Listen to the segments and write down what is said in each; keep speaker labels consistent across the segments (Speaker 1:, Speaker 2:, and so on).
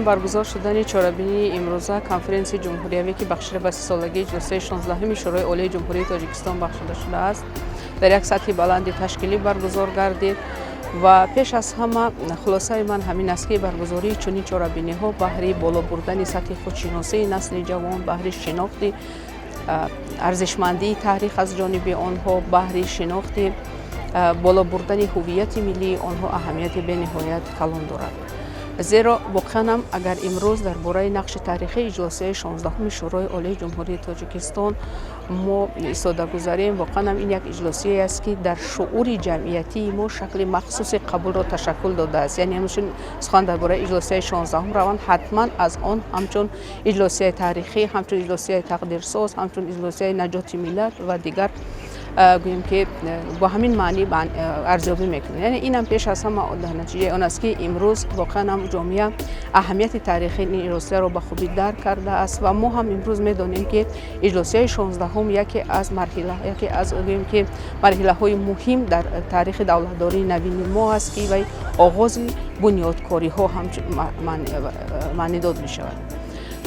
Speaker 1: Баргузор шудани чорабинии имрӯза, конференсияи ҷумҳуриявӣ, ки бахшида ба 30-солагии иҷлосияи 16-уми Шӯрои Олии Ҷумҳурии Тоҷикистон бахшида шудааст, дар як сатҳи баланди ташкилӣ баргузор гардид. Ва пеш аз ҳама хулосаи ман ҳамин аст, ки баргузории чунин чорабиниҳо баҳри боло бурдани сатҳи худшиносии насли ҷавон, баҳри шинохти арзишмандии таърих аз ҷониби онҳо, баҳри шинохти боло бурдани ҳуввияти миллии онҳо аҳамияти бениҳоят калон дорад. Зеро воқеан ҳам, агар имрӯз дар бораи нақши таърихии иҷлосияи 16-уми Шӯрои Олии Ҷумҳурии Тоҷикистон мо истода гузарем, воқеан ҳам ин як иҷлосияе аст, ки дар шуури ҷамъиятии мо шакли махсуси қабулро ташаккул додааст. Яъне ҳамчун сухан дар бораи иҷлосияи 16-ум раванд, ҳатман аз он ҳамчун иҷлосияи таърихӣ, ҳамчун иҷлосияи тақдирсоз, ҳамчун иҷлосияи наҷоти миллат ва дигар, гӯем ки бо ҳамин маънӣ арзёбӣ мекунем. Яъне инам пеш аз ҳама дар натиҷаи он аст, ки имрӯз воқеан ҳам ҷомеа аҳамияти таърихии ин иҷлосияро ба хубӣ дарк кардааст. Ва мо ҳам имрӯз медонем, ки иҷлосияи 16-ум яке аз марҳила, яке аз, гӯем ки, марҳилаҳои муҳим дар таърихи давлатдории навини мо аст, ки вай оғози бунёдкориҳо маънидод мешавад.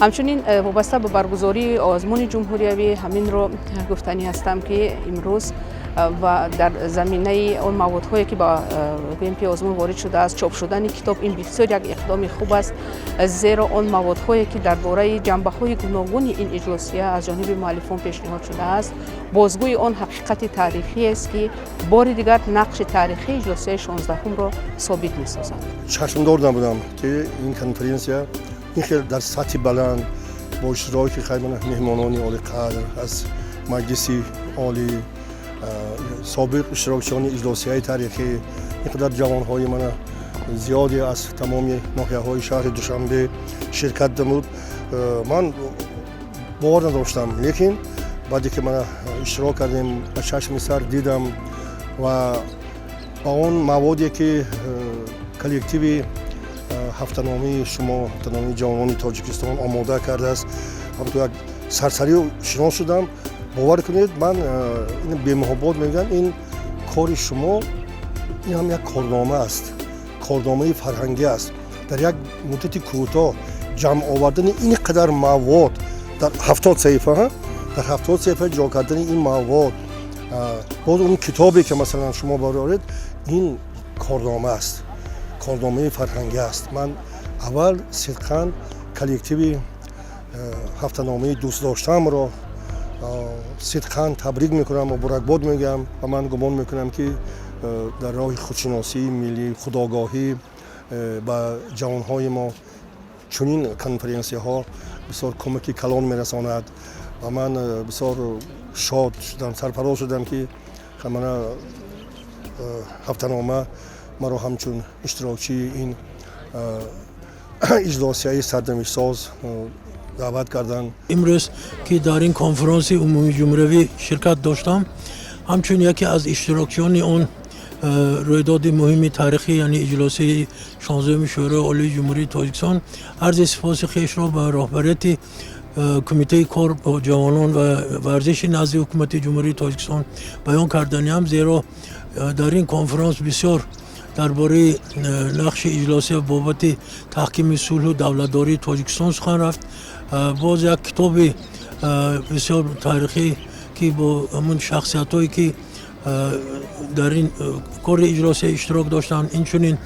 Speaker 1: Ҳамчунин вобаста ба баргузории озмуни ҷумҳуриявӣ ҳаминро гуфтанӣ ҳастам, ки имрӯз ва дар заминаи он маводҳое, ки ба, гӯем ки, озмун ворид шудааст, чоп шудани китоб ин бисёр як иқдоми хуб аст, зеро он маводҳое, ки дар бораи ҷанбаҳои гуногуни ин иҷлосия аз ҷониби муаллифон пешниҳод шудааст, бозгӯи он ҳақиқати таърихиест, ки бори дигар нақши таърихии иҷлосияи 16-умро собит месозад.
Speaker 2: Чашмдор набудам, ки ин конференсия ин хел дар сатҳи баланд бо иштироки хаймана меҳмонони олиқадр аз Маҷлиси Олӣ, собиқ иштирокчиёни иҷлосияи таърихӣ, ин қадар ҷавонҳои мана зиёде аз тамоми ноҳияҳои шаҳри Душанбе ширкат намуд. Ман бовар надоштам, лекин баъде ки мана иштирок кардем, ба чашми сар дидам ва ба он маводе, ки коллективи ҳафтаномаи шумо, ҳафтаномаи ҷавонони Тоҷикистон, омода кардааст, ҳамто як сарсарӣ шинос шудам. Бовар кунед, ман ин бемуҳаббат мегӯям, ин кори шумо ин ҳам як корнома аст, корномаи фарҳангӣ аст. Дар як муддати кӯтоҳ ҷамъ овардани ин қадар мавод дар 70 саҳифа, дар 70 саҳифа ҷо кардани ин мавод, боз он китобе, ки масалан шумо бароред, ин корнома аст, корномаи фарҳангӣ аст. Ман аввал сидқан коллективи ҳафтаномаи дӯстдоштаамро сидқан табрик мекунам, муборакбод мегӯям. Ва ман гумон мекунам, ки дар роҳи худшиносии миллӣ, худогоҳӣ ба ҷавонҳои мо чунин конференсияҳо бисёр кӯмаки калон мерасонад. Ва ман бисёр шод шудам, сарфароз шудам, ки мана ҳафтанома маро ҳамчун иштирокчии ин иҷлосияи сарнавиштсоз даъват карданд.
Speaker 3: Имрӯз, ки дар ин конфронси умумиҷумҳуриявӣ ширкат доштам, ҳамчун яке аз иштирокчиёни он рӯйдоди муҳими таърихӣ, яъне иҷлосияи 16-уми Шӯрои Олии Ҷумҳурии Тоҷикистон, арзи сипоси хешро ба роҳбарияти Кумитаи кор бо ҷавонон ва варзиши назди Ҳукумати Ҷумҳурии Тоҷикистон баён карданиам, зеро дар ин конфронс бисёр дар бораи нақши иҷлосия бобати таҳкими сулҳу давлатдории Тоҷикистон сухан рафт. Боз як китоби бисёр таърихӣ, ки бо ҳамун шахсиятҳое, ки дар ин кори иҷлосия иштирок доштанд, инчунин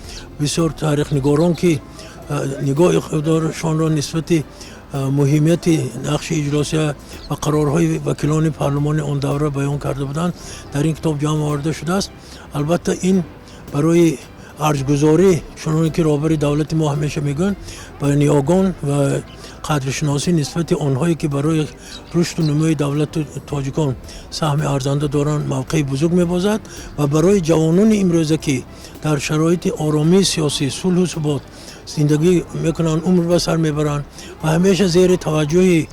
Speaker 3: бисёр таърихнигорон, ки нигоҳи худашонро нисбати муҳимияти нақши иҷлосия ва қарорҳои вакилони парлумони он давра баён карда буданд, дар ин китоб ҷамъ оварда шудааст. Албатта, ин барои арҷгузорӣ, чуноне ки роҳбари давлати мо ҳамеша мегӯянд, ба ниёгон ва қадршиносӣ нисбати онҳое, ки барои рушду нумӯи давлату тоҷикон саҳми арзанда доранд, мавқеи бузург мебозад. Ва барои ҷавонони имрӯза, ки дар шароити оромии сиёсӣ, сулҳу субот зиндагӣ мекунанд, умр ба сар мебаранд ва ҳамеша зери таваҷҷӯҳи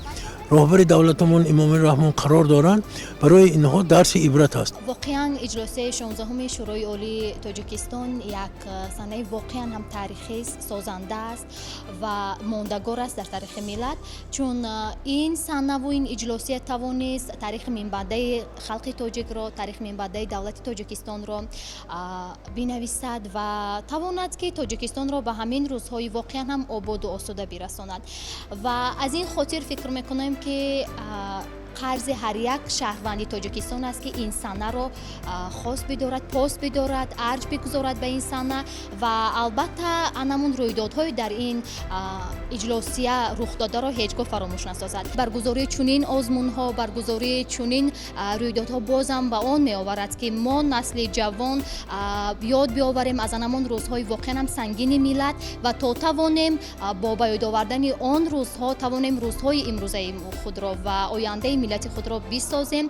Speaker 3: Роҳбари давлатамон Эмомалӣ Раҳмон қарор доранд, барои инҳо дарси ибрат аст.
Speaker 4: Воқеан, иҷлосияи 16-уми Шӯрои Олии Тоҷикистон як санаи воқеан ҳам таърихист, созанда аст ва мондагор аст дар таърихи миллат, чун ин санаву ин иҷлосия тавонист таърихи минбаъдаи халқи тоҷикро, таърихи минбаъдаи давлати Тоҷикистонро бинависад ва тавонад, ки Тоҷикистонро ба ҳамин рӯзҳои воқеан ҳам ободу осуда бирасонад. Ва аз ин хотир фикр мекунем, ки қарзи ҳар як шаҳрванди Тоҷикистон аст, ки ин санаро хос бидорад, пос бидорад, арҷ бигузорад ба ин сана ва албатта анамун рӯйдодҳои дар ин иҷлосия рухдодаро ҳеҷ гоҳ фаромӯш насозад. Баргузории чунин озмунҳо, баргузории чунин рӯйдодҳо бозам ба он меоварад, ки мо, насли ҷавон, ёд биёварем аз анамун рӯзҳои воқеан ҳам сангини миллат ва то тавонем бо ба ёд овардани он рӯзҳо тавонем рӯзҳои имрӯзаи худро ва ояндаи миллати худро бисозем.